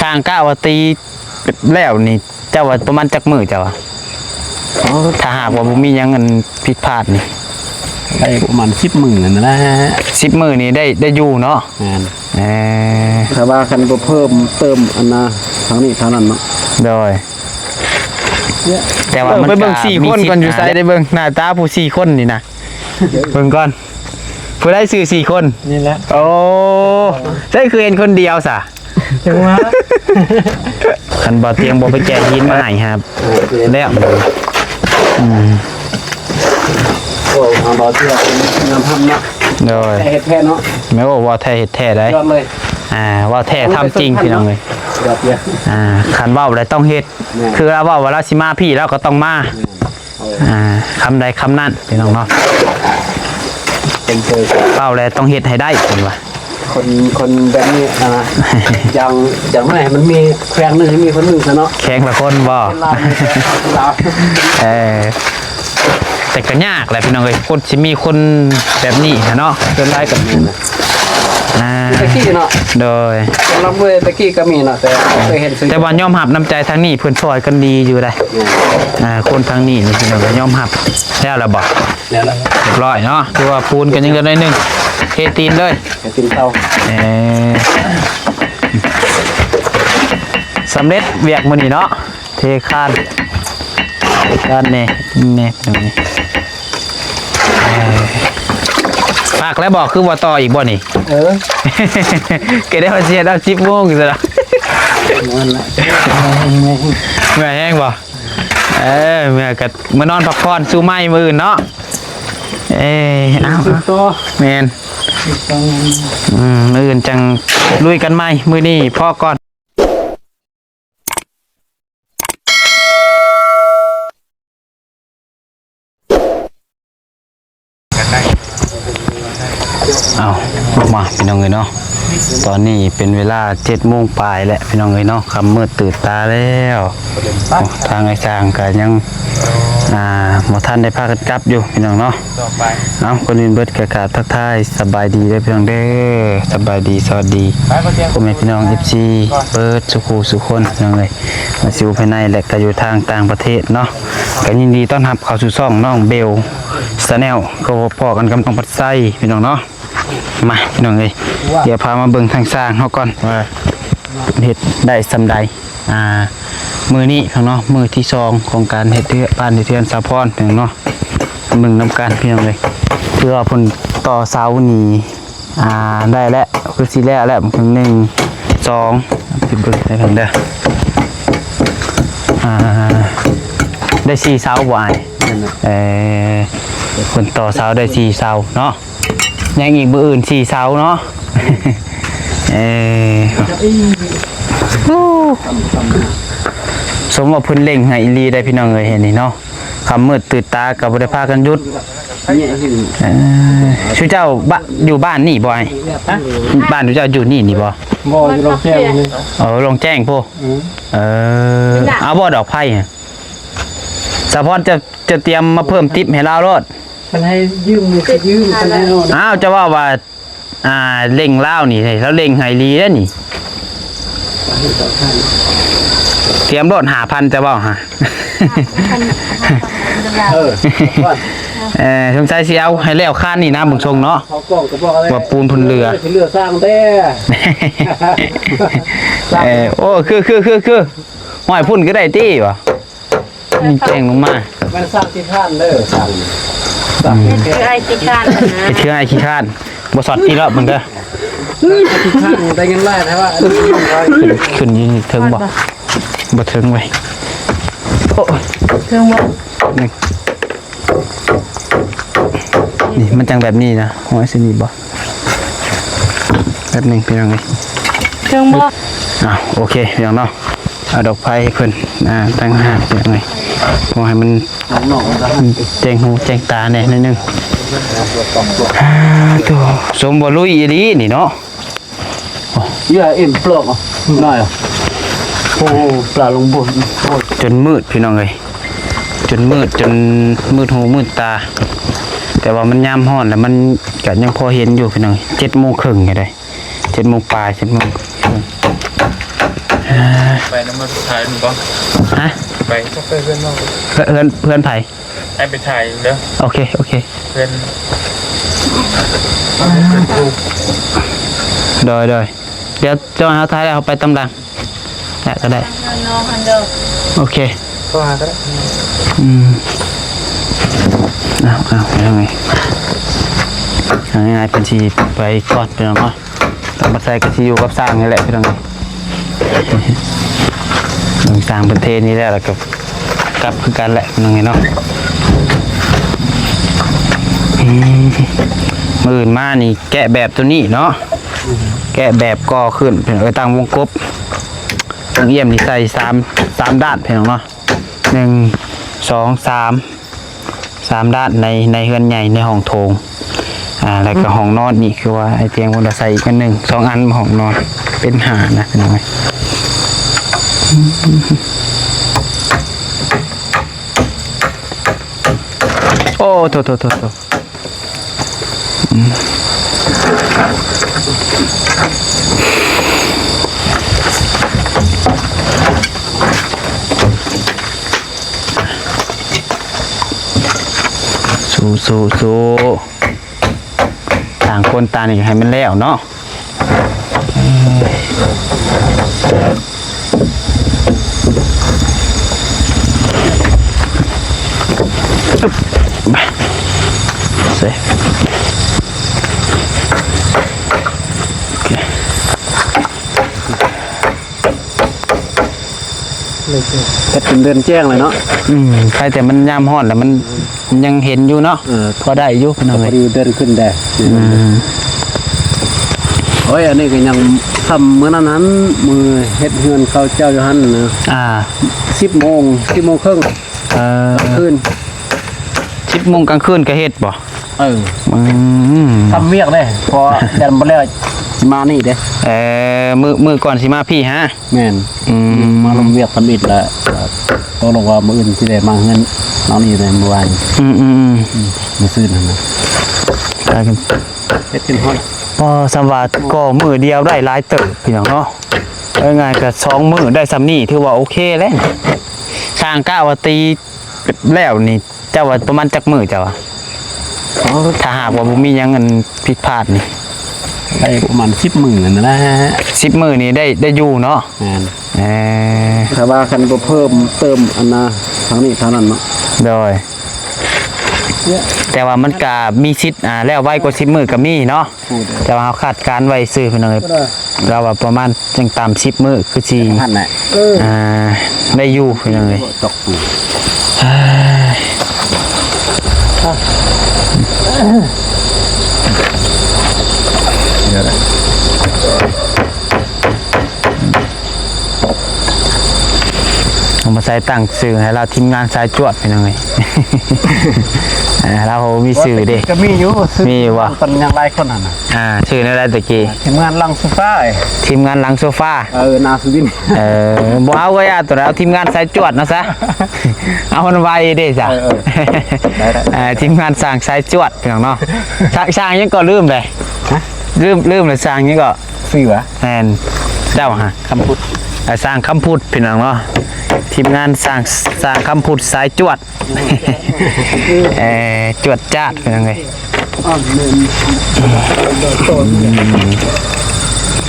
ທາງກະວ່າຕີແລ້ວນີ້ ເຈົ້າວ່າປະມານຈັກມື້ເຈົ້າວ່າ? ອໍ ຖ້າຫາກວ່າບໍ່ມີຫຍັງອັນຜິດພາດນີ້ ໄດ້ປະມານສິບມື້ນັ້ນແຫຼະ. ສິບມື້ນີ້ໄດ້ ໄດ້ຢູ່ເນາະ? ແມ່ນ. ເອີ ຖ້າວ່າຄັນບໍ່ເພີ່ມເຕີມອັນນະ ທາງນີ້ທາງນັ້ນເນາະ. ໂດຍ ແຕ່ວ່າ ເອີ ມັນ ໄປເບິ່ງສີ່ຄົນກ່ອນ ຢູ່ໃສ ໄດ້ເບິ່ງໜ້າຕາຜູ້ສີ່ຄົນນີ້ນະ ເບິ່ງກ່ອນ ຜູ້ໃດຊື່ສີ່ຄົນ? ນີ້ແຫຼະ. ໂອ້ ໃສຄືເຫັນຄົນດຽວຊະ? ຈັ່ງວ່າ ຄັນບໍ່ຕຽງບໍ່ໄປແກ່ຫີນມາໃຫ້ ແລ້ວ ອືມ ໂອ້ ທາງບໍ່ຕຽງຍອມຮັບເນາະ. ໂດຍ ແທ້ເຮັດແທ້ເນາະ. ແມ່ນ ໂອ້ ເວົ້າແທ້ເຮັດແທ້ໄດ໋ ຍອດເລີຍ. ອ່າ ເວົ້າແທ້ທຳຈິງ ພີ່ນ້ອງເອີຍ. ຍອດເລີຍ. ອ່າ ຄັນເວົ້າແລ້ວຕ້ອງເຮັດ. ແມ່ນ. ຄືລາວເວົ້າວ່າລາວຊິມາພີ້ ລາວກໍຕ້ອງມາ. ແມ່ນ. ເອີ ອ່າ ຄຳໃດຄຳນັ້ນ ພີ່ນ້ອງເນາະ. ເປັນເຊີ ເວົ້າແລ້ວຕ້ອງເຮັດໃຫ້ໄດ້ ເພິ່ນວ່າ. ຄົນ ຄົນແບບນີ້ ອ່າ ຢ່າງ ຢ່າງໜ້ອຍໃຫ້ມັນມີແຂວງໜຶ່ງ ໃຫ້ມີຄົນໜຶ່ງຊະເນາະ. ແຂວງລະຄົນບໍ່? ເອີ ແຕ່ກໍຍາກແຫຼະ ພີ່ນ້ອງເອີຍ ຄົນຊິມີຄົນແບບນີ້ຫັ້ນເນາະ. ສ່ວນຫຼາຍກໍ ອ່າ ແຕ່ກີ້ເນາະ. ໂດຍ ສຳລັບເວີຍແຕ່ກີ້ກໍມີເນາະ ແຕ່ບໍ່ເຄີຍເຫັນຊື່. ແຕ່ວ່າຍອມຮັບນ້ຳໃຈທາງນີ້ ເພິ່ນຊ່ອຍກັນດີຢູ່ໃດ໋. ແມ່ນ. ອ່າ ຄົນທາງນີ້ນີ້ ພີ່ນ້ອງກໍຍອມຮັບ. ແລ້ວລະບໍ່? ແລ້ວລະ ຮຽບຮ້ອຍເນາະ. ຖືວ່າປູນກໍຍັງເຫຼືອໜ້ອຍໜຶ່ງ ເທຕີນເລີຍ ເທຕີນເຕົາ. ເອີ ສຳເລັດວຽກມື້ນີ້ເນາະ. ເທຄານ ເທຄານແດ່ ແດ່ ເອີ ພັກແລ້ວບໍ່? ຄືບໍ່ຕໍ່ອີກບໍ່ນີ້? ເອີ ກໍໄດ້ວ່າຊິເຮັດເອົາສິບໂມງຊະລະ. ເມື່ອຍແຮງບໍ່? ເອີ ເມື່ອຍກໍມານອນພັກຜ່ອນສູ່ໃໝ່ມື້ອື່ນເນາະ. ເອີ ເອົາ ແມ່ນ ອືມ ມື້ອື່ນຈັ່ງລຸຍກັນໃໝ່. ມື້ນີ້ພໍກ່ອນ. ເອົາ ມາ ພີ່ນ້ອງເອີຍເນາະ ຕອນນີ້ເປັນເວລາເຈັດໂມງປາຍແລ້ວ ພີ່ນ້ອງເອີຍເນາະ ຄ່ຳມືດຕື່ນຕາແລ້ວ. ໂອ້ ທາງອ້າຍຊ່າງກໍຍັງ ອ່າ ບໍ່ທັນໄດ້ພາກັນກັບຢູ່ ພີ່ນ້ອງເນາະ. ເອົາ ກ່ອນອື່ນເບິດກໍກາບທັກທາຍສະບາຍດີເດີພີ່ນ້ອງເດີ ສະບາຍດີ ສະຫວັດດີ ພໍ່ແມ່ພີ່ນ້ອງ ເອັຟຊີ ເບິດສູ່ຄູ່ສູ່ຄົນ ພີ່ນ້ອງເອີຍ ວ່າຊິຢູ່ພາຍໃນ ແລະ ກໍຢູ່ທາງຕ່າງປະເທດເນາະ. ກໍຍິນດີຕ້ອນຮັບເຂົ້າສູ່ຊ່ອງນ້ອງເບວ Channel ກໍພໍ້ກັນກັບນ້ອງພັດໄຊ ພີ່ນ້ອງເນາະ. ມາ ພີ່ນ້ອງເອີຍ ດຽວພາມາເບິ່ງທາງຊ່າງເຮົາກ່ອນວ່າເຮັດໄດ້ສ່ຳໃດ. ອ່າ ມື້ນີ້ເນາະ ມື້ທີສອງຂອງການເຮັດເຮືອນ ບ້ານເຮັດເຮືອນສາວພອນເນາະ ເບິ່ງນຳກັນ ພີ່ນ້ອງເອີຍ. ຄືວ່າເພິ່ນຕໍ່ເສົານີ້ ອ່າ ໄດ້ແລ້ວ ຄືຊິແລ້ວແລ້ວ ເຖິງໜຶ່ງ ສອງ ຊິເບິ່ງໃຫ້ເພິ່ນເດີ. ອ່າ ໄດ້ສີ່ເສົາບໍ່ອ້າຍ? ແມ່ນແຫຼະ. ເອີ ເພິ່ນຕໍ່ເສົາໄດ້ສີ່ເສົາເນາະ. ຍັງອີກມື້ອື່ນສີ່ເສົາເນາະ. ເອີ ສົມວ່າເພິ່ນເລັ່ງໃຫ້ອີ່ຫຼີໄດ໋ ພີ່ນ້ອງເອີຍ ເຫັນນີ້ເນາະ. ຄ່ຳມືດຕື່ນຕາກໍບໍ່ໄດ້ພາກັນຢຸດ. ເອີ ຊຸເຈົ້າ ບ້ານ ຢູ່ບ້ານນີ້ບໍ່ອ້າຍ? ຮະ? ບ້ານຊຸເຈົ້າຢູ່ນີ້ນີ້ບໍ່? ບໍ່ ຢູ່ໂລງແຈ້ງນີ້. ເອີ ໂລງແຈ້ງພຸ້ນ. ອືມ ເອີ ເອົາບໍ່ດອກໄຟ? ສາວພອນ ເຈົ້າ ເຈົ້າຕຽມມາເພີ່ມຕິບໃຫ້ລາວໂລດ. ຄັນໃຫ້ຢືມນີ້ຊິຢືມ ຄັນໃຫ້ເອົານະ. ອ້າວ ເຈົ້າເວົ້າວ່າ ອ່າ ເລັ່ງລາວນີ້ ລາວເລັ່ງໃຫ້ອີ່ຫຼີເດ້ນີ້. ຕຽມໂລດຫ້າພັນ ເຈົ້າເວົ້າຫາ. ເອີ ເອີ ສົງໄສຊິເອົາໃຫ້ແລ້ວຄານນີ້ນະ ເບິ່ງຊົງເນາະ ເຂົາກ້ອງກໍບອກແລ້ວ ວ່າປູນເພິ່ນເຫຼືອ ເອີ ຊິເຫຼືອສ້າງແທ້. ເອີ ໂອ້ ຄື ຄື ຄື ຄື ຫ້ອຍພຸ້ນກໍໄດ້ຕິວ່າ. ມີແຈ້ງລົງມາ ແມ່ນສ້າງຂີ້ຄ້ານເດີ ສ້າງ ສ້າງ ອືມ ເຮັດຄືອ້າຍຂີ້ຄ້ານນະ ເຮັດຄືອ້າຍຂີ້ຄ້ານ ບໍ່ຊັອດຕິເລາະເບິ່ງເດີ. ຂີ້ຄ້ານໄດ້ເງິນຫຼາຍແທ້ວ່າ. ຂຶ້ນ ຂຶ້ນຢູ່ເທິງບໍ່? ບໍ່ເຖິງເວີ້ຍ. ໂອ້ຍ ເຖິງບໍ່? ນີ້ ນີ້ມັນຈັ່ງແບບນີ້ນະ ຫ້ອຍຊິນີ້ບໍ່? ແປັບໜຶ່ງ ພີ່ນ້ອງເອີຍ ເຖິງບໍ່? ອ່າ ໂອເຄ ພີ່ນ້ອງເນາະ ເອົາດອກໄຟໃຫ້ເພິ່ນ ອ່າ ຕ່າງຫາກ ພີ່ນ້ອງເອີຍ ເພາະໃຫ້ມັນແຈ້ງຫູແຈ້ງຕາແດ່ໜ້ອຍໜຶ່ງ. ອ່າ ໂທ້ ສົມວ່າລຸຍອີ່ຫຼີນີ້ເນາະ. ເຍອະເອັມປອກໜ້ອຍ ໂອ້ ປາລົງບົນ ຈົນມືດ ພີ່ນ້ອງເອີຍ ຈົນມືດ ຈົນມືດຫູມືດຕາ. ແຕ່ວ່າມັນຍາມຮ້ອນແລ້ວ ມັນກະຍັງພໍເຫັນຢູ່ ພີ່ນ້ອງເອີຍ ເຈັດໂມງເຄິ່ງນີ້ເດ້ ເຈັດໂມງປາຍ ເຈັດໂມງເຄິ່ງ. ອ່າ ໄປນຳມາຖ່າຍມັນບໍ່? ຮະ? ໄປ ໄປເຮືອນນ້ອງ ເຮືອນ ເຮືອນໃຜ? ໃຫ້ໄປຖ່າຍເດີ. ໂອເຄ ໂອເຄ ເພື່ອນ ໂດຍ ໂດຍ ດຽວເຈົ້າເຮົາຖ່າຍແລ້ວເຮົາໄປຕາມຫຼັງ ແລ້ວກໍໄດ້ ໂອເຄ ໂທຫາກໍໄດ້. ອືມ ເອົາ ເອົາ ເອົາ ເອົາ ງ່າຍໆ ເພິ່ນຊິໄປກ່ອນ ພີ່ນ້ອງເນາະ. ຕ້ອງມາໃສ່ກະຊິຢູ່ກັບຊ່າງນີ້ແຫຼະ ພີ່ນ້ອງເອີຍ. ເບິ່ງຊ່າງເພິ່ນເທນີ້ແລ້ວ ແລ້ວກໍກັບຄືກັນແຫຼະ ພີ່ນ້ອງເອີຍເນາະ. ອືມ ມື້ອື່ນມານີ້ແກະແບບຕົວນີ້ເນາະ ແກະແບບກໍ່ຂຶ້ນ ເພິ່ນເອີ້ນຕັ້ງວົງກົບ. ເບິ່ງ ອ່ຽມນີ້ໃສ່ສາມ ສາມດ້ານ ພີ່ນ້ອງເນາະ. ໜຶ່ງ ສອງ ສາມ ສາມດ້ານໃນ ໃນເຮືອນໃຫຍ່ ໃນຫ້ອງໂຖງ ອ່າ ແລ້ວກໍຫ້ອງນອນນີ້ ຄືວ່າໄອ້ຕຽງເພິ່ນວ່າໃສ່ອີກອັນໜຶ່ງ ສອງອັນ ຫ້ອງນອນເປັນຫ້ານະ ພີ່ນ້ອງເອີຍ. ໂອ້ ໂທ້ໆໆໆ. ອືມ ສູ້ໆໆ ຕ່າງຄົນຕ່າງນີ້ໃຫ້ມັນແລ້ວເນາະ. ເຮັດເປັນເດືອນແຈ້ງເລີຍເນາະ. ອືມ ໃຄແຕ່ມັນຍາມຮ້ອນແລ້ວມັນ ຍັງເຫັນຢູ່ເນາະ. ເອີ ພໍໄດ້ຢູ່ພີ່ນ້ອງເອີຍ ພໍດີເດີນຂຶ້ນແດ່. ອືມ ໂອ້ຍ ອັນນີ້ກໍຍັງສ່ຳມື້ນັ້ນຫັ້ນ ມື້ເຮັດເຮືອນເຂົາເຈົ້າຢູ່ຫັ້ນນະ. ອ່າ ສິບໂມງ ສິບໂມງເຄິ່ງ. ເອີ ຄືນ ສິບໂມງກາງຄືນກໍເຮັດບໍ່? ເອີ ອືມ ທຳວຽກເດ້ ເພາະວ່າແຕ່ບໍ່ແລ້ວຊິມານີ້ເດ້. ເອີ ມື້ ມື້ກ່ອນຊິມາພີ້ຫາ. ແມ່ນ ອືມ ມາລົມວຽກທຳອິດແລ້ວ ຕົກລົງວ່າມື້ອື່ນຊິໄດ້ມາເຮືອນນ້ອງນີ້ແຫຼະ ມື້ວານ. ອືມໆໆ ອືມ ມື້ຊືນຫັ້ນນະ ເຮັດເປັນຮອດ ພໍສ່ຳວ່າກໍ່ມື້ດຽວໄດ້ຫຼາຍເຕີບ ພີ່ນ້ອງເນາະ. ເອົາງ່າຍໆ ກໍສອງມື້ໄດ້ສ່ຳນີ້ ຖືວ່າໂອເຄແລ້ວ. ຊ່າງກະວ່າຕີແລ້ວນີ້ ເຈົ້າວ່າປະມານຈັກມື້ເຈົ້າວ່າ? ອໍ ຖ້າຫາກວ່າບໍ່ມີຫຍັງອັນຜິດພາດນີ້ ໄດ້ປະມານສິບມື້ນັ້ນແຫຼະ. ສິບມື້ນີ້ໄດ້ ໄດ້ຢູ່ເນາະ? ແມ່ນ ເອີ ຖ້າວ່າຄັນບໍ່ເພີ່ມເຕີມອັນນະ ທາງນີ້ທາງນັ້ນເນາະ. ໂດຍ ແຕ່ວ່າມັນກະມີສິດ ອ່າ ແລ້ວໄວກວ່າສິບມື້ກໍມີເນາະ. ແຕ່ວ່າເຮົາຄາດການໄວ້ຊື່ພີ່ນ້ອງເອີຍ ລາວວ່າປະມານຈັ່ງຕ່ຳສິບມື້ຄືຊິ ຫັ້ນແຫຼະ ອ່າ ໄດ້ຢູ່ພີ່ນ້ອງເອີຍ. ເອົາມາໃສ່ຕັ້ງຊື່ໃຫ້ລາວ ທີມງານສາຍຈວດ ພີ່ນ້ອງເອີຍ. ເອີ ລາວມີຊື່ເດ້ ກໍມີຢູ່ ມີຢູ່ບໍ່? ຕອນຍັງຫຼາຍຄົນຫັ້ນນະ. ອ່າ ຊື່ແນວໃດຕະກີ້? ທີມງານຫຼັງໂຊຟາ ທີມງານຫຼັງໂຊຟາ. ເອີ ນາສຸວິນ. ເອີ ບໍ່ເອົາກໍຢ່າ ຕົວໃດ ເອົາທີມງານສາຍຈວດເນາະຊະ ເອົາມັນໄວເດ້ຊະ. ເອີ ເອີ ໄດ້ໆ ເອີ ທີມງານຊ່າງສາຍຈວດ ພີ່ນ້ອງເນາະ. ຊ່າງ ຊ່າງຫຍັງກໍລືມເລີຍ. ຮະ? ລືມ ລືມແລ້ວ ຊ່າງຫຍັງກໍ? ຊື່ຫວາ? ແມ່ນ ເຈົ້າຫະ ຄຳພຸດ ອ່າ ຊ່າງຄຳພຸດ ພີ່ນ້ອງເນາະ. ທີມງານຊ່າງ ຊ່າງຄຳພຸດສາຍຈວດ ເອີ ຈວດຈາດ ພີ່ນ້ອງເອີຍ.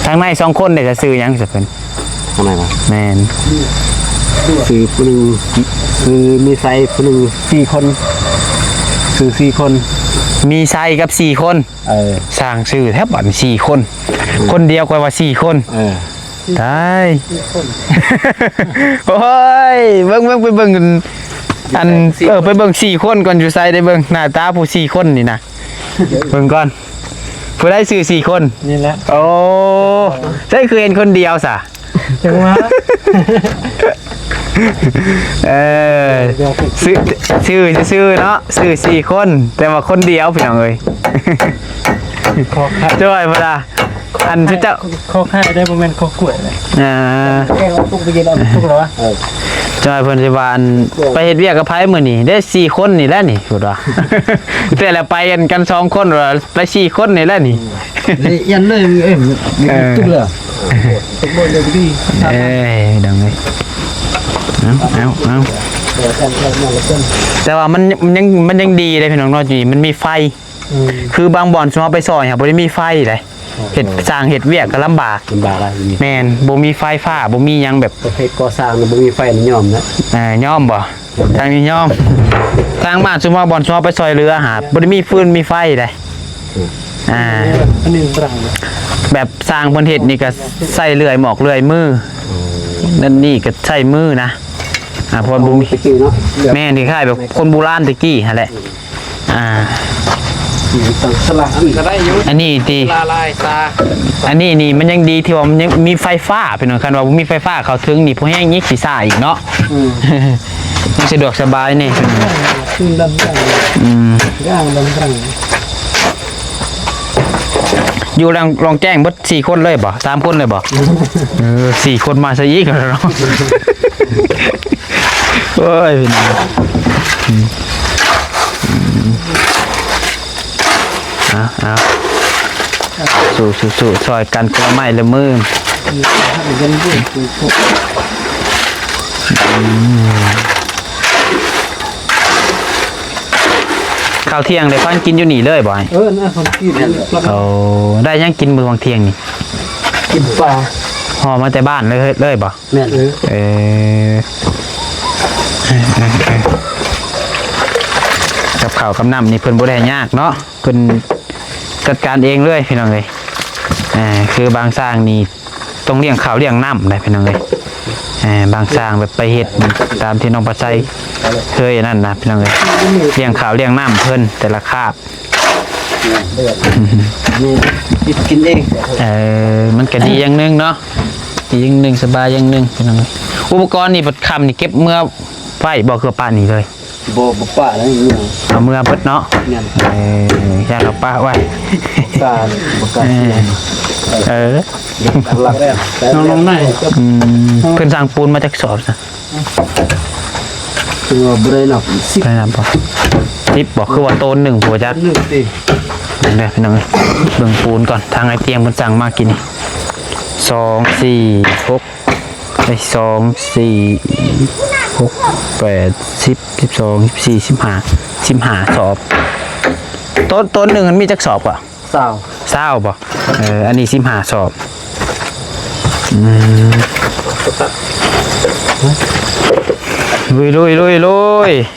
ທາງໃນສອງຄົນນີ້ຈະຊື່ຫຍັງຊະເພິ່ນ? ທາງໃນຫວາ? ແມ່ນ ຊື່ຜູ້ໜຶ່ງ ຊື່ມີໄຊ ຜູ້ໜຶ່ງ ສີ່ຄົນ ຊື່ສີ່ຄົນ ມີໄຊກັບສີ່ຄົນ. ເອີ ຊ່າງຊື່ແທ້ບາດນີ້ ສີ່ຄົນ ອືມ ຄົນດຽວຂ້ອຍວ່າສີ່ຄົນ. ເອີ ຕາຍ ໂອ້ຍ ເບິ່ງ ເບິ່ງ ໄປເບິ່ງອັນ ເອີ ໄປເບິ່ງສີ່ຄົນກ່ອນ ຢູ່ໃສໄດ້ເບິ່ງໜ້າຕາຜູ້ສີ່ຄົນນີ້ນະ ເບິ່ງກ່ອນ ຜູ້ໃດຊື່ສີ່ຄົນ? ນີ້ແຫຼະ. ໂອ້ ໃສຄືເຫັນຄົນດຽວຊະ? ຈັງຫວະ ເອີ ຊື່ ຊື່ຊື່ເນາະ ຊື່ສີ່ຄົນ ແຕ່ວ່າຄົນດຽວ ພີ່ນ້ອງເອີຍ. ຂໍຂາຍ ຈ້ອຍ ເວລາ ອັນເຈົ້າ ຂໍຂາຍໄດ້ ບໍ່ແມ່ນຂໍກວຍນະ. ອ່າ ແກງເອົາຕຸກໄປກິນ ເອົາຕຸກແລ້ວວະ? ເອີ ຈອຍເພິ່ນຊິວ່າ ອັນ ໄປເຮັດວຽກກັບໃຜມື້ນີ້ ໄດ້ສີ່ຄົນນີ້ແຫຼະນີ້ ເພິ່ນວ່າ ແຕ່ລະໄປກັນສອງຄົນ ວ່າໄປສີ່ຄົນນີ້ແຫຼະນີ້ ເອີຍ ເອີຍ ເອີຍ ເອີຍ ພີ່ນ້ອງເອີຍ ເອົາ ເອົາ ເອົາ ແຕ່ວ່າມັນ ມັນຍັງ ມັນຍັງດີເດ້ພີ່ນ້ອງເນາະ ຢູ່ນີ້ມັນມີໄຟ ອືມ ຄືບາງບ່ອນ ຊຸມເຮົາໄປຊ່ອຍຫັ້ນ ບໍ່ໄດ້ມີໄຟເດ້ ເຮັດ ເອີ ສ້າງເຮັດວຽກກໍລຳບາກ ລຳບາກຫຼາຍ ແມ່ນ ບໍ່ມີໄຟຟ້າ ບໍ່ມີຫຍັງແບບ ປະເພດກໍ່ສ້າງນະ ບໍ່ມີໄຟນີ້ຍອມນະ ເອີ ຍອມບໍ່? ທາງນີ້ຍອມ ທາງບ້ານຊຸມເຮົາ ບ່ອນຊຸມເຮົາໄປຊ່ອຍເຫຼືອຫາ ບໍ່ໄດ້ມີຟືນມີໄຟເດ້ ອືມ ອ່າ ອັນນີ້ບລັງ ແບບຊ່າງເພິ່ນເຮັດນີ້ກໍໃຊ້ເລື່ອຍໝອກເລື່ອຍມື ອືມ ນັ້ນນີ້ກໍໃຊ້ມືນະ ອ່າ ເພາະວ່າບໍ່ມີ ແມ່ນ ຄ້າຍໆແບບຄົນບູຮານແຕ່ກີ້ຫັ້ນແຫຼະ ອ່າ ສະຫຼາກ ອັນນີ້ຕິ ອັນນີ້ນີ້ມັນຍັງດີທີ່ວ່າມັນຍັງມີໄຟຟ້າ ພີ່ນ້ອງ ຄັນວ່າບໍ່ມີໄຟຟ້າເຂົ້າເຖິງນີ້ ພໍແຮງຍິ່ງຊິຊ້າອີກເນາະ ອືມ ຍັງສະດວກສະບາຍແດ່ ອືມ ຢູ່ລອງ ລອງແຈ້ງເບິດສີ່ຄົນເລີຍບໍ່? ສາມຄົນເລີຍບໍ່? ເອີ ສີ່ຄົນມາຊະອີກແລ້ວເນາະ ໂອ້ຍ ພີ່ນ້ອງ ອືມ ອືມ ເອົາ ເອົາ ສູ້ໆໆ ຊ່ອຍກັນຄົນລະໄມ້ລະມື ອືມ ເຂົ້າທ່ຽງໄດ້ພັນກິນຢູ່ນີ້ເລີຍບໍ່ອ້າຍ? ເອີ ນະ ພັນກິນ ໂອ້ ໄດ້ຫຍັງກິນມື້ຫວ່າງທ່ຽງນີ້? ກິນປາ ຫໍ່ມາແຕ່ບ້ານເລີຍ ເລີຍບໍ່? ແມ່ນ ເອີ ເອີ ເອີ ກັບເຂົ້າກັບນ້ຳນີ້ເພິ່ນບໍ່ໄດ້ຍາກເນາະ ເພິ່ນຈັດການເອງເລີຍພີ່ນ້ອງເອີຍ ເອີ ຄືບາງຊ່າງນີ້ຕ້ອງລ້ຽງເຂົ້າລ້ຽງນ້ຳໄດ໋ພີ່ນ້ອງເອີຍ ເອີ ບາງຊ່າງແບບໄປເຮັດຕາມທີ່ນ້ອງປາໄຊເຄີຍອັນນັ້ນນະພີ່ນ້ອງເອີຍ ລ້ຽງເຂົ້າລ້ຽງນ້ຳເພິ່ນແຕ່ລະຄາບ ນີ້ກິນເອງ ເອີ ມັນກະດີຢ່າງໜຶ່ງເນາະ ດີຢ່າງໜຶ່ງ ສະບາຍຢ່າງໜຶ່ງພີ່ນ້ອງເອີຍ ອຸປະກອນນີ້ບັດຄ່ຳນີ້ເກັບເມືອໄວ້ບໍ່ ຄືປະນີ້ເລີຍ? ບໍ່ ບໍ່ປະແລ້ວ ເອົາເມືອເບິດເນາະ ແມ່ນ ເອີ ຢ້ານເອົາປະໄວ້ ການ ບໍ່ການ ເອີ ເອີ ນ້ອງໆ ອືມ ເພິ່ນສັ່ງປູນມາຈັກສອບຊະ? ຄືວ່າບໍ່ໄດ້ນັບ ສິບ ບໍ່ໄດ້ນັບບໍ່? ສິບບໍ່? ຄືວ່າໂຕນໜຶ່ງພຸ້ນຈັກ ໜຶ່ງຕິ ເບິ່ງເດີພີ່ນ້ອງເອີຍ ເບິ່ງປູນກ່ອນ ທາງອ້າຍຕຽງເພິ່ນສັ່ງມາກີ້ນີ້ ສອງ ສີ່ ຫົກ ເອີຍ ສອງ ສີ່ ຫົກ ແປດ ສິບ ສິບສອງ ສິບສີ່ ສິບຫ້າ ສິບຫ້າສອບ ໂຕນ ໂຕນໜຶ່ງມັນມີຈັກສອບກະ? ຊາວ ຊາວບໍ່? ເອີ ອັນນີ້ສິບຫ້າສອບ ອືມ ລຸຍໆໆ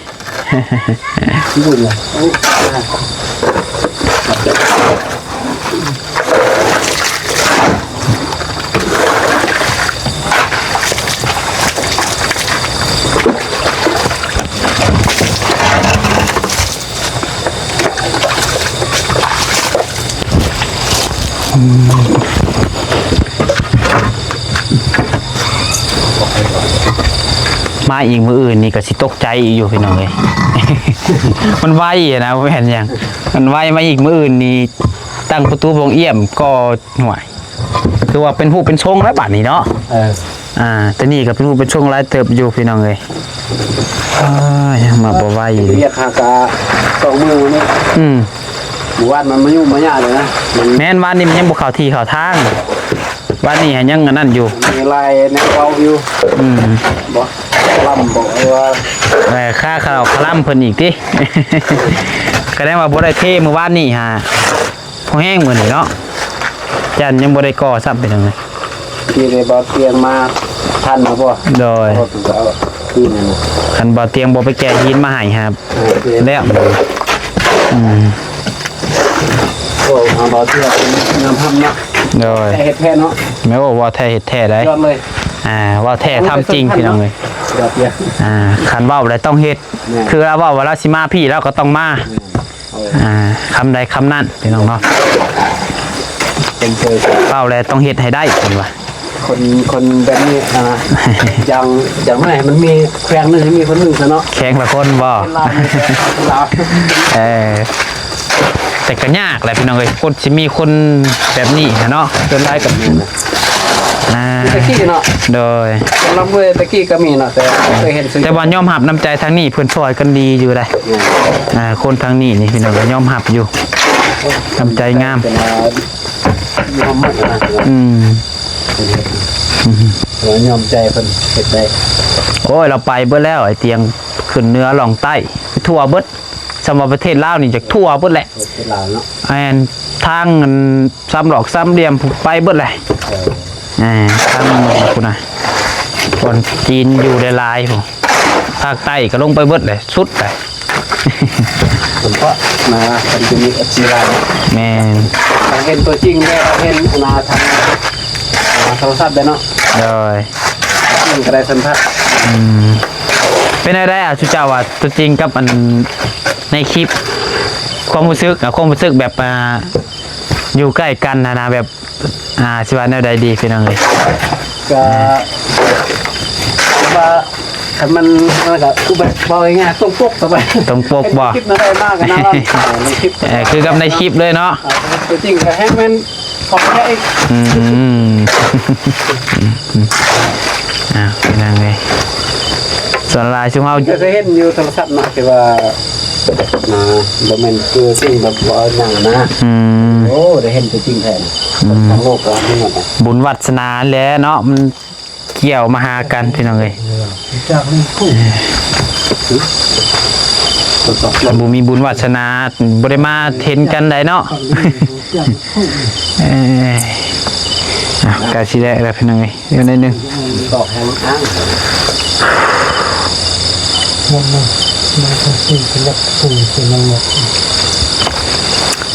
ໆ ມາອີກມື້ອື່ນນີ້ກໍຊິຕົກໃຈອີກຢູ່ພີ່ນ້ອງເອີຍ ມັນໄວນະ ບໍ່ແມ່ນຫຍັງ ມັນໄວ ມາອີກມື້ອື່ນນີ້ຕັ້ງປະຕູໂຮງອ້ຽມກໍ ຫ້ວຍ ຄືວ່າເປັນຮູບເປັນຊົງແລ້ວບາດນີ້ເນາະ ເອີ ອ່າ ແຕ່ນີ້ກໍເປັນຮູບເປັນຊົງຫຼາຍເຕີບຢູ່ພີ່ນ້ອງເອີຍ ເອີຍ ມາບໍ່ໄວ ວຽກຫາກະສອງມື້ນີ້ ອືມ ມື້ວານມັນມາຫຍຸ້ງມາຍາກເລີຍນະ ມັນ ແມ່ນ ວານນີ້ມັນຍັງບໍ່ເຂົ້າທີ່ເຂົ້າທາງ ວານນີ້ຫາຍັງອັນນັ້ນຢູ່ ມີລາຍແນວເວົ້າຢູ່ ອືມ ບໍ່ ລຳບໍ່ ຫຼືວ່າ ເອີ ຄາເຂົ້າຄາລຳເພິ່ນອີກຕິ ກະແສດງວ່າບໍ່ໄດ້ເທມື້ວານນີ້ຫາ ພໍແຮງມື້ນີ້ເນາະ ຈັນຍັງບໍ່ໄດ້ກໍ່ຊ້ຳ ເປັນຫຍັງ ທີ່ໄດ້ບໍ່ຕຽງມາທັນບໍ່? ໂດຍ ເພາະວ່າເພິ່ນກໍເອົາຫີນນັ້ນ ຄັນບໍ່ຕຽງບໍ່ໄປແກ່ຫີນມາໃຫ້ຫາ ເອີ ແລ້ວ ອືມ ໂອ້ ເຮົາບໍ່ເຊື່ອຍອມຮັບເນາະ ໂດຍ ແທ້ເຮັດແທ້ເນາະ ແມ່ນ ໂອ້ ເວົ້າແທ້ເຮັດແທ້ໄດ໋ ຍອດເລີຍ ອ່າ ເວົ້າແທ້ທຳຈິງ ພີ່ນ້ອງເອີຍ ຍອດເລີຍ ອ່າ ຄັນເວົ້າແລ້ວຕ້ອງເຮັດ ແມ່ນ ຄືລາວເວົ້າວ່າລາວຊິມາພີ້ ລາວກໍຕ້ອງມາ ແມ່ນ ອ່າ ຄຳໃດຄຳນັ້ນ ພີ່ນ້ອງເນາະ ເປັນເຊີ ເວົ້າແລ້ວຕ້ອງເຮັດໃຫ້ໄດ້ ເພິ່ນວ່າ ຄົນ ຄົນແບບນີ້ ອ່າ ຢ່າງ ຢ່າງໜ້ອຍໃຫ້ມັນມີແຂວງໜຶ່ງ ໃຫ້ມີຄົນໜຶ່ງຊະເນາະ ແຂວງລະຄົນບໍ່? ເປັນລາວ ເອີ ແຕ່ກໍຍາກແຫຼະ ພີ່ນ້ອງເອີຍ ຄົນຊິມີຄົນແບບນີ້ຫັ້ນເນາະ ສ່ວນຫຼາຍກໍ ແມ່ນນະ ອ່າ ແຕ່ກີ້ເນາະ ໂດຍ ສຳລັບເວີຍແຕ່ກີ້ກໍມີເນາະ ແຕ່ບໍ່ເຄີຍເຫັນຊື່ ແຕ່ວ່າຍອມຮັບນ້ຳໃຈທາງນີ້ ເພິ່ນຊ່ອຍກັນດີຢູ່ໃດ໋ ແມ່ນ ອ່າ ຄົນທາງນີ້ນີ້ ພີ່ນ້ອງກໍຍອມຮັບຢູ່ ນ້ຳໃຈງາມ ເປັນວ່າຍອມໝົດນະ ອືມ ເພິ່ນເຮັດ ເອີ ຍອມໃຈເພິ່ນເຮັດໄດ້ ໂອ້ຍ ລາວໄປເບິດແລ້ວ ໄອ້ຕຽງ ຂຶ້ນເໜືອລ່ອງໃຕ້ ໄປທົ່ວເບິດ ສ່ຳວ່າປະເທດລາວນີ້ຈະທົ່ວເບິດແຫຼະ ປະເທດລາວເນາະ ແມ່ນ ທາງອັນສາມຫຼອກສາມຫຼ່ຽມ ໄປເບິດແຫຼະ ເອີ ອ່າ ທາງພຸ້ນນະ ບ່ອນຈີນຢູ່ຫຼາຍໆ ພຸ້ນ ພາກໃຕ້ກໍລົງໄປເບິດແຫຼະ ສຸດແຫຼະ ເພາະນະ ເພິ່ນຈະມີເອັຟຊີຫຼາຍ ແມ່ນ ຢາກເຫັນຕົວຈິງແດ່ ຢາກເຫັນໜ້າທາງ ອ່າ ໂທລະສັບແດ່ເນາະ ໂດຍ ຕົວຈິງກໍໄດ້ສຳຜັດ ອືມ ເປັນແນວໃດ ອ່າ ຊຸເຈົ້າວ່າຕົວຈິງກັບອັນໃນຄລິບ ຄວາມຮູ້ສຶກ ອ່າ ຄວາມຮູ້ສຶກແບບ ອ່າ ຢູ່ໃກ້ກັນຫັ້ນນະ ແບບ ອ່າ ຊິວ່າແນວໃດດີ ພີ່ນ້ອງເອີຍ ກໍ ອ່າ ວ່າ ຄັນມັນ ມັນກໍຄືແບບເວົ້າງ່າຍໆ ຕົງປົກກັບ ຕົງປົກບໍ່ ຄລິບນັ້ນໄດ້ມາກັນນະ ໃນຄລິບ ເອີ ຄືກັບໃນຄລິບເລີຍເນາະ ອ່າ ຕົວຈິງກໍແຮງແມ່ນຂອງແທ້ອີກ ອືມ ອ່າ ພີ່ນ້ອງເອີຍ ສ່ວນຫຼາຍຊຸມເຮົາ ກໍເຄີຍເຫັນຢູ່ໂທລະສັບເນາະ ທີ່ວ່າ ອ່າ ບໍ່ແມ່ນຕົວຈິງແບບວ່າຫຍັງນະ ອືມ ໂອ້ ໄດ້ເຫັນຕົວຈິງແທ້ນະ ອືມ ທາງໂລກກໍມີໝົດນະ ບຸນວາສະໜາແຫຼະເນາະ ມັນ ກ່ຽວມາຫາກັນ ພີ່ນ້ອງເອີຍ ຈາກນີ້ຜູ້ ບໍ່ມີບຸນວາສະໜາ ບໍ່ໄດ້ມາເຫັນກັນໃດເນາະ ເອີ ອ່ະ ກະຊິແລ້ວ ພີ່ນ້ອງເອີຍ ດຽວໜ້ອຍໜຶ່ງ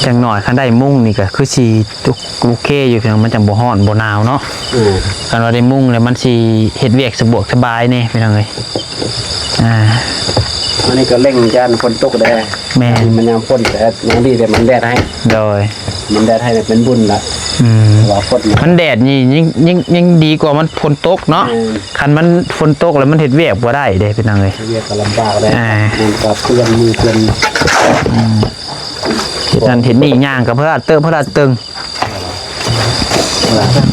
ຈັກໜ້ອຍຄັນໄດ້ມຸ້ງນີ້ກະຄືຊິ ໂອເຄຢູ່ ພີ່ນ້ອງ ມັນຈັ່ງບໍ່ຮ້ອນບໍ່ໜາວເນາະ ອືມ ຄັນວ່າໄດ້ມຸ້ງແລ້ວມັນຊິເຮັດວຽກສະດວກສະບາຍແດ່ ພີ່ນ້ອງເອີຍ ອ່າ ອັນນີ້ກໍເລັ່ງຢ້ານຝົນຕົກແດ່ ແມ່ນ ມັນຍາມຝົນ ແຕ່ຍັງດີແຕ່ມັນແດດໃຫ້ ໂດຍ ມັນແດດໃຫ້ເປັນບຸນລະ ອືມ ວ່າຝົນ ມັນແດດນີ້ຍິ່ງ ຍິ່ງ ຍິ່ງດີກວ່າມັນຝົນຕົກເນາະ ແມ່ນ ຄັນມັນຝົນຕົກແລ້ວມັນເຮັດວຽກບໍ່ໄດ້ເດ້ ພີ່ນ້ອງເອີຍ ເຮັດວຽກກໍລຳບາກແດ່ ອ່າ ມັນກໍເປື້ອນມືເປື້ອນ ອືມ ເຮັດນັ້ນເຮັດນີ້ ຍ່າງກໍພະລາດເຕີບພະລາດເຕີງ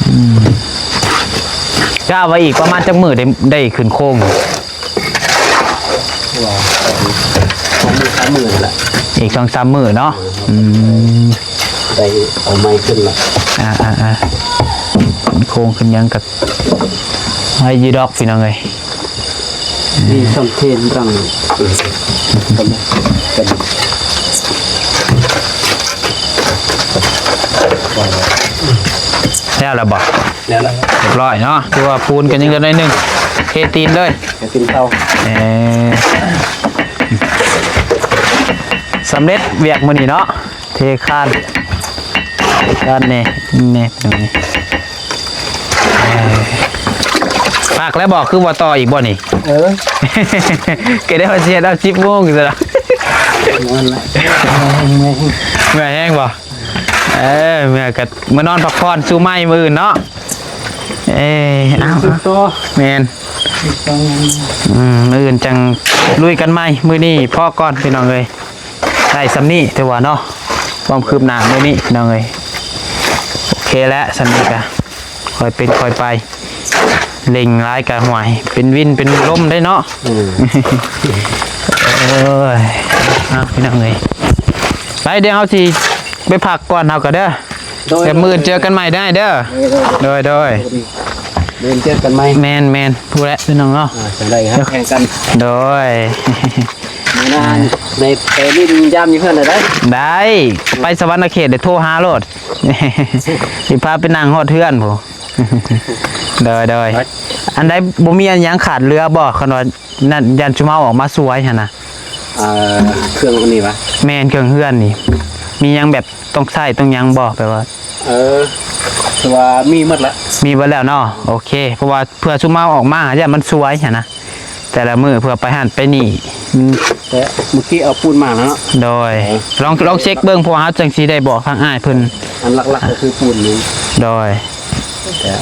ອືມ ກະວ່າອີກປະມານຈັກມື້ໄດ້ ໄດ້ຂຶ້ນໂຄງ? ວ່າ ສອງມື້ສາມມື້ນີ້ແຫຼະ ອີກສອງສາມມື້ເນາະ ອືມ ໄດ້ເອົາໄມ້ຂຶ້ນລະ ອ່າໆໆ ຂຶ້ນໂຄງຂຶ້ນຫຍັງກໍໄວຢູ່ດອກ ພີ່ນ້ອງເອີຍ. ມີຊ່ອງເທນລັງ ແລ້ວລະບໍ່? ແລ້ວລະ ຮຽບຮ້ອຍເນາະ ຄືວ່າປູນກໍຍັງເຫຼືອໜ້ອຍໜຶ່ງ ເທຕີນເລີຍ ເທຕີນເຂົ້າ ເອີ ສຳເລັດວຽກມື້ນີ້ເນາະ. ເທຄານ ເທຄານແດ່ ແດ່ ເອີ ພັກແລ້ວບໍ່? ຄືບໍ່ຕໍ່ອີກບໍ່ນີ້? ເອີ ກໍໄດ້ວ່າຊິເຮັດເອົາສິບໂມງຊັ້ນລະ ເມື່ອຍແຮງບໍ່? ເອີ ເມື່ອຍກໍມານອນພັກຜ່ອນສູ່ໃໝ່ມື້ອື່ນເນາະ ເອີ ເອົາ ແມ່ນ ອືມ ມື້ອື່ນຈັ່ງລຸຍກັນໃໝ່ ມື້ນີ້ພໍກ່ອນ ພີ່ນ້ອງເອີຍ. ໄດ້ສ່ຳນີ້ຖືວ່າເນາະ ຄວາມຄືບໜ້າມື້ນີ້ພີ່ນ້ອງເອີຍ ໂອເຄແລ້ວ ສ່ຳນີ້ກະຄ່ອຍເປັນຄ່ອຍໄປ ເລັ່ງຫຼາຍກະຫ່ວຍ ເປັນວິນເປັນລົມໄດ້ເນາະ ອືມ ເອີຍ ເອົາ ພີ່ນ້ອງເອີຍ ໄປ ດຽວເຮົາຊິໄປພັກກ່ອນເຮົາກະເດີ ໂດຍ ດຽວມື້ອື່ນເຈີກັນໃໝ່ເດີອ້າຍເດີ ໂດຍ ໂດຍ ໂດຍ ມື້ອື່ນເຈີກັນໃໝ່ ແມ່ນໆ ພຸ້ນແຫຼະພີ່ນ້ອງເນາະ ອ່າ ຈັ່ງໃດຮັກແພງກັນ ໂດຍ ມື້ໜ້າ ອ່າ ໄດ້ໄປຫຼິ້ນຢາມຢູ່ເຮືອນໄດ້ ໄດ້ ໄປສະຫວັນນະເຂດໄດ້ໂທຫາໂລດ ຊິພາໄປນັ່ງຮອດເຮືອນພຸ້ນ ໂດຍ ໂດຍ ໄປ ອັນໃດບໍ່ມີອັນຫຍັງຂາດເຫຼືອບໍ່? ຄັນວ່ານັ້ນ ຢ້ານຊຸມເຮົາອອກມາຊ່ວຍຫັ້ນນະ ອ່າ ເຄື່ອງອັນນີ້ຫວາ? ແມ່ນ ເຄື່ອງເຮືອນນີ້ ມີຫຍັງແບບຕ້ອງໃຊ້ຕ້ອງຫຍັງບໍ່? ແບບວ່າ ເອີ ຖືວ່າມີໝົດລະ ມີໝົດແລ້ວເນາະ ໂອເຄ ເພາະວ່າເພື່ອຊຸມເຮົາອອກມາ ຢ້ານມັນຊ່ວຍຫັ້ນນະ ແຕ່ລະມື້ເພື່ອໄປຫັ້ນໄປນີ້ ອືມ ແຕ່ເມື່ອກີ້ເອົາປູນມາແລ້ວເນາະ ໂດຍ ເອີ ລອງ ລອງເຊັກເບິ່ງ ເພາະວ່າເຮົາຈັ່ງຊິໄດ້ບອກທາງອ້າຍເພິ່ນ ອັນຫຼັກໆກໍຄືປູນນີ້ ໂດຍ ແຕ່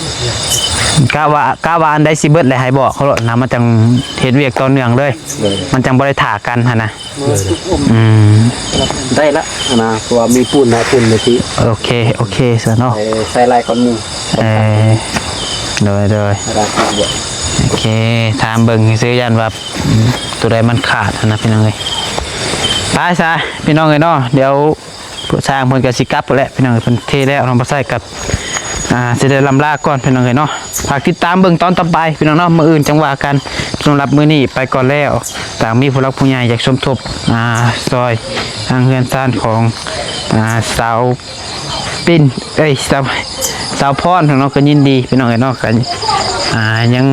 ກະວ່າ ກະວ່າອັນໃດຊິເບິດແລ້ວໃຫ້ບອກເຂົາໂລດນະ ມັນຈັ່ງເຮັດວຽກຕໍ່ເນື່ອງເລີຍ ໂດຍ ມັນຈັ່ງບໍ່ໄດ້ຖ້າກັນຫັ້ນນະ ອືມ ໄດ້ລະຫັ້ນນະ ເພາະວ່າມີປູນນະ ປູນໃນທີ່ ໂອເຄ ໂອເຄຊະເນາະ ເອີ ໃສ່ຫຼາຍກ່ອນໝູ່ ເອີ ໂດຍ ໂດຍ ລາຄາບໍ່ ໂອເຄ ຖາມເບິ່ງຊື່ໆ ຢ້ານວ່າ ອືມ ໂຕໃດມັນຂາດຫັ້ນນະ ພີ່ນ້ອງເອີຍ. ໄປຊະ ພີ່ນ້ອງເອີຍເນາະ ດຽວຜູ້ຊ່າງເພິ່ນກໍຊິກັບແລ້ວ ພີ່ນ້ອງເອີຍ ເພິ່ນເທແລ້ວ ນ້ອງບໍ່ໃຊ້ກັບ ອ່າ ຊິໄດ້ລ່ຳລາກ່ອນ ພີ່ນ້ອງເອີຍເນາະ. ຝາກຕິດຕາມເບິ່ງຕອນຕໍ່ໄປ ພີ່ນ້ອງເນາະ ມື້ອື່ນຈັ່ງວ່າກັນ. ສຳລັບມື້ນີ້ໄປກ່ອນແລ້ວ ຕາມມີຜູ້ຫຼັກຜູ້ໃຫຍ່ຢາກສົມທົບ ອ່າ ຊ່ອຍທາງເຮືອນຊານຂອງ ອ່າ ສາວ ປິນ ເອີຍ ສາວ ສາວພອນເນາະ ກໍຍິນດີ ພີ່ນ້ອງເອີຍເນາະ ກໍ ອ່າ ຍັງ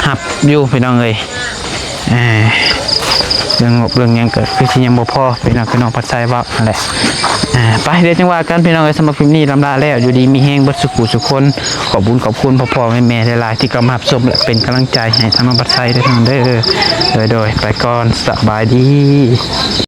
ຮັບຢູ່ ພີ່ນ້ອງເອີຍ. ອ່າ ເລື່ອງງົບເລື່ອງຫຍັງກໍຄືຊິຍັງບໍ່ພໍ ພີ່ນ້ອງ ຄືນ້ອງພັດໄຊເວົ້າຫັ້ນແຫຼະ. ອ່າ ໄປ ດຽວຈັ່ງວ່າກັນ ພີ່ນ້ອງເອີຍ. ສຳລັບຄລິບນີ້ລ່ຳລາແລ້ວ ຢູ່ດີມີແຮງເບິດສູ່ຜູ້ສູ່ຄົນ. ຂອບບຸນຂອບຄຸນພໍ່ໆແມ່ໆຫຼາຍໆ ທີ່ເຂົ້າມາຮັບຊົມ ແລະ ເປັນກຳລັງໃຈໃຫ້ທາງນ້ອງພັດໄຊເດີ ພີ່ນ້ອງເດີ. ໂດຍໆ ໄປກ່ອນ ສະບາຍດີ.